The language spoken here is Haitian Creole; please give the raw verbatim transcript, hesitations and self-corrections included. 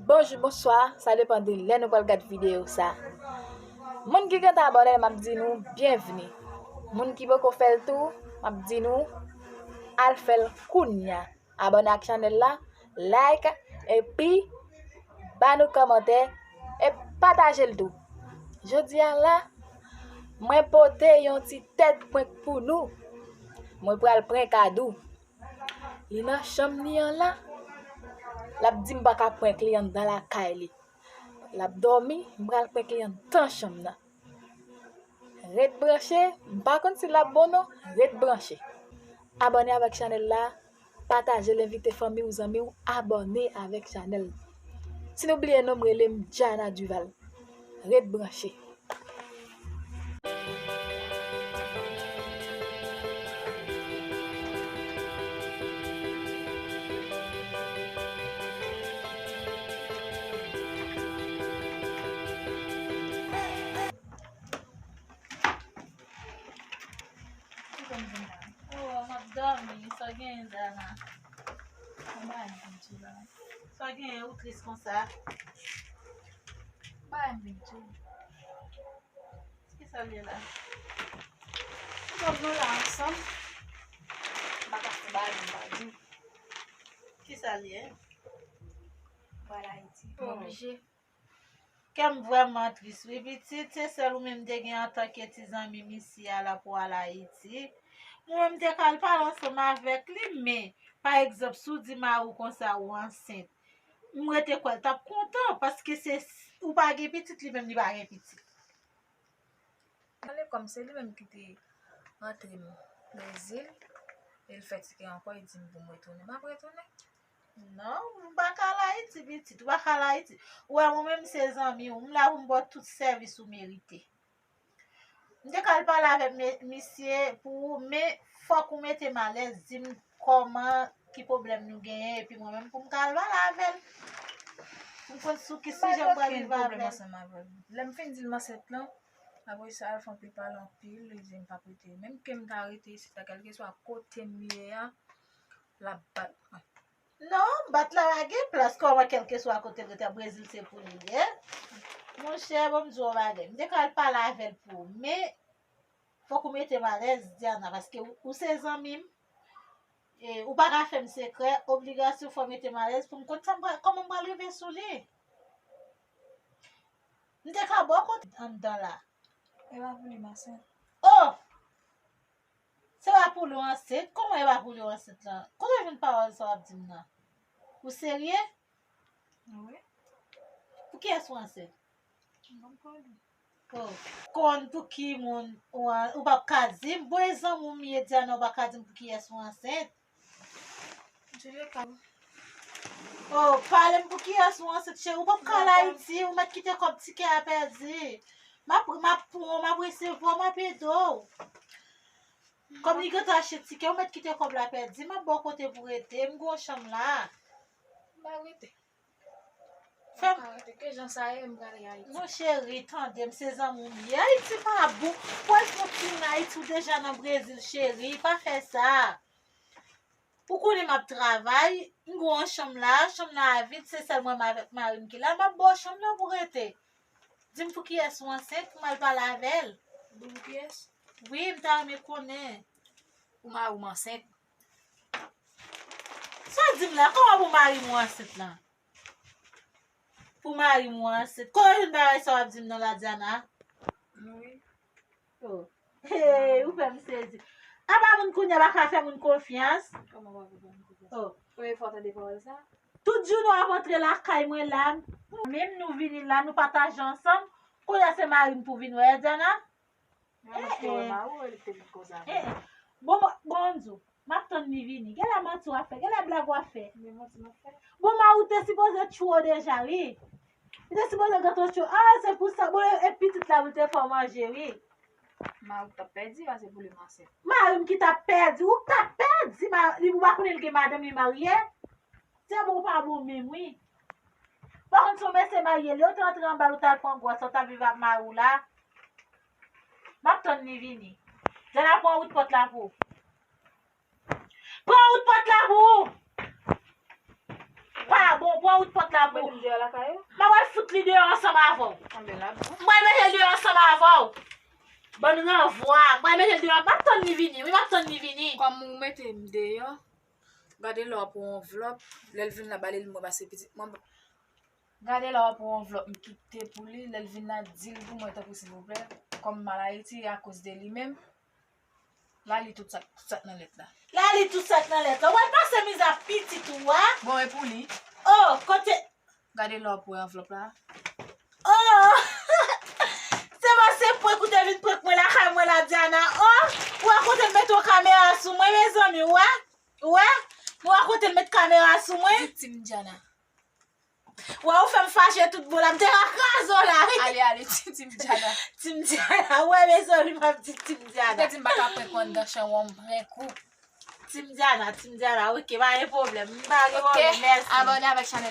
Bonjou, bonswa, sa depann de lè nou pral gad videyo sa. Moun ki gentan abòne, m ap di nou byenvni. Moun ki poko fè l tou, m ap di nou al fè l kounya. Abòne ak chanèl la, like, epi ba nou kòmantè, e pataje l tou. Jodi a la, mwen pote yon ti tèt prank pou nou. Mwen pral prank Adou. Li nan chanm li an la. L ap di m pa ka prank li anndan lakay li. L ap dòmi, m pral prank li anndan chanm nan. Ret branche, m pa konn si l ap bon non, ret branche. Abòne avèk chanèl la, pataje l, envite fanmi w, zanmi w, abòne avèk chanèl. Si nou bliye non m, rele m Diana Duval. Ret branche. Oh, m ap dòmi, sa w genyen, Diana? Anba yon penti la. Sa w genyen, ou tris konsa? Anba yon penti. Kisa l ye la? Tout moun la ansanm. M pa ka fè bagay m pa di. Kisa l ye? Mwen al Ayiti. M oblije. Kè m vrèman tris wi pitit, se sèl ou menm m te gen antanke ti zanmi m isi a la pou al Ayiti. Mwen menm m te ka al pale ansanm avèk li, men pa egzanp, si w di mari w konsa ou ansent, m rete kwè l t ap kontan, paske se, ou pa gen pitit, li menm li pa gen pitit. Gade kòm se li menm ki te rantre m Brezil, e l fè tiket ankò, e di m pou m retounen. M ap retounen. Non, ou pa ka al Ayiti, pitit, ou pa ka al Ayiti. Ou wè, mwen menm se zanmi w, m la pou m ba w tout sèvis ou merite. M te ka al pale avèk me-, misye pou ou, men fòk ou mete m alèz, di m kòman, ki pwoblèm nou genyen, epi mwen menm pou m ka al pale avè l. Pou m konn sou ki sijè m pral rive avè l. M pa gen okenn pwoblèm ansanm avè l. Lè m fin di l m ansent lan, apre sa, l fè anpil pale anpil, li di m p ap rete. Menm ke m ta rete isit la, kèlkeswa kote m ye a, l ap bat mwen. Non, bat la pa gen plas, kòman kèlkeswa kote l rete, Brezil se pou li l ye? Monchè, ban m di w yon bagay. M te ka al pale avè l pou ou, men fòk ou mete m alèz, Diana, paske ou, ou se zanmi m. E, ou pa ka fè m sekrè, obligasyon fò w mete m alèz pou m konn sa m pral, kòman m pral rive sou li. M te ka ba w kote anndan la. E pa pou li m ansent. Oh! Se pa pou li w ansent? Kòman e pa pou li w ansent lan? Kote w jwenn pawòl sa w ap di m nan? Ou serye? Wi. Pou kiyès ou ansent? M pa konnen. Oh. Konn pou ki moun ou an-, ou p ap ka di m? Bon, e zanmi w m ye, Diana, ou pa ka di m pou kiyès ou ansent? Antouka. Oh, pale m pou kiyès ou ansent, cheri. Ou p ap ka al Ayiti, ou mèt kite kòb tikè a pèdi. M ap, m ap pran w, m ap resevwa w, m ap ede w. Kòm li gentan achte tikè, ou mèt kite kòb la pèdi. M ap ba w kote pou rete, m gen yon chanm la. M pa rete. Fè m. M pa rete. Ke jan sa ye, m prale Ayiti. Non, cheri, tande m, se zanmi w m ye. Ayiti pa bon. Pou al fè yon ti moun Ayiti, ou deja nan Brezil, cheri. Pa fè sa. Ou konnen m ap travay, m gen yon chanm la, chanm nan a vid, se sèl mwen menm avèk mari m ki la, m ap ba w chanm nan pou rete. Di m pou kiyès ou ansent, pou m al pale avè l. Di m pou kiyès? Wi, m ta renmen konnen. Pou mari w m ansent. Sa w di m la, kòman pou mari m ou ansent lan? Pou mari m ou ansent. Kote w jwenn bagay sa w ap di m nan la, Diana? Wi. Oh. Hey, ou fè m sezi. Apa moun kounye a pa ka fè moun konfyans? Kòman w pa ka fè moun konfyans? Oh. Premye fwa w tande pawòl sa? Tout jounen w ap antre lakay mwen la. Menm nou vini la, nou pataje ansanm. Kounye a se mari m pou vin wè, Diana? Mwen mwen te wè mari w, li te vin koze avè m. Eh, eh. Bon, bon, bon, m di w, m ap tann li vini. Genlè manti w ap fè, genlè blag w ap fè. Men manti m ap fè. Bon, mari w te sipoze tchwe w deja, wi. Li te sipoze gentan tchwe w. Ah, se pou sa, bon, e, e pitit la pou l te fè w manje, wi. Mari w t ap pèdi, pase pou li m ansent. Mari m ki t ap pèdi, ou k t ap pèdi, ma-, li, ou pa konnen l gen madanm, li marye? Se bon ou pa bon menm, wi. Pa konn si yon mesye marye, lè w te antre anba l, ou t al pran gwòs, ou t ap viv ak mari w la. M ap tann li vini. Jana, pran wout pòt la pou ou. Pran wout pòt la pou ou. Pa bon, pran wout pòt la Mete m deyò lakay ou? M ap al fout li deyò ansanm avè w. Anben la bon. M pral mete l deyò ansanm avè w. Bann ranvwa. M pral mete l deyò. M ap tann li vini. Wi, m ap tann li vini. Kòm ou mete m deyò, gade lè w ap pran yon anvlòp. Lè l vin la, ba li mwen, paske pitit mwen. Gade lè w ap pran yon anvlòp, m kite pou li. Lè l vin la, di l pou mwen tankou silvouplè. Kòm m al Ayiti, e akoz de li menm. Lali tout sa, tout sa k nan lèt la. Lali tout sa k nan lèt la. Ou al pase mizè pitit ou a? Bon, e pou li. Oh, kote? Gade lè w ap wè anvlòp la. Oh! Se pa se prank ou te vin prank mwen lakay mwen la, Diana. Oh! Ou a kote l mete yon kamera sou mwen, mezanmi, ou wè? Ou wè? Ou a kote l met kamera sou mwen? Viktim Diana. Wè, ou fè m fache tout bon la. M te ka kraze w la, wi. Ale, ale, ti, ti Diana. Ti Diana, wè, mezanmi, m ap di ti Diana. Ou te di m pa ka prank ou anndan chanm ou, m prank ou. Ti Diana, ti Diana, ok, pa gen pwoblèm. M pa gen pwoblèm, mèsi. Abòne avèk chanèl.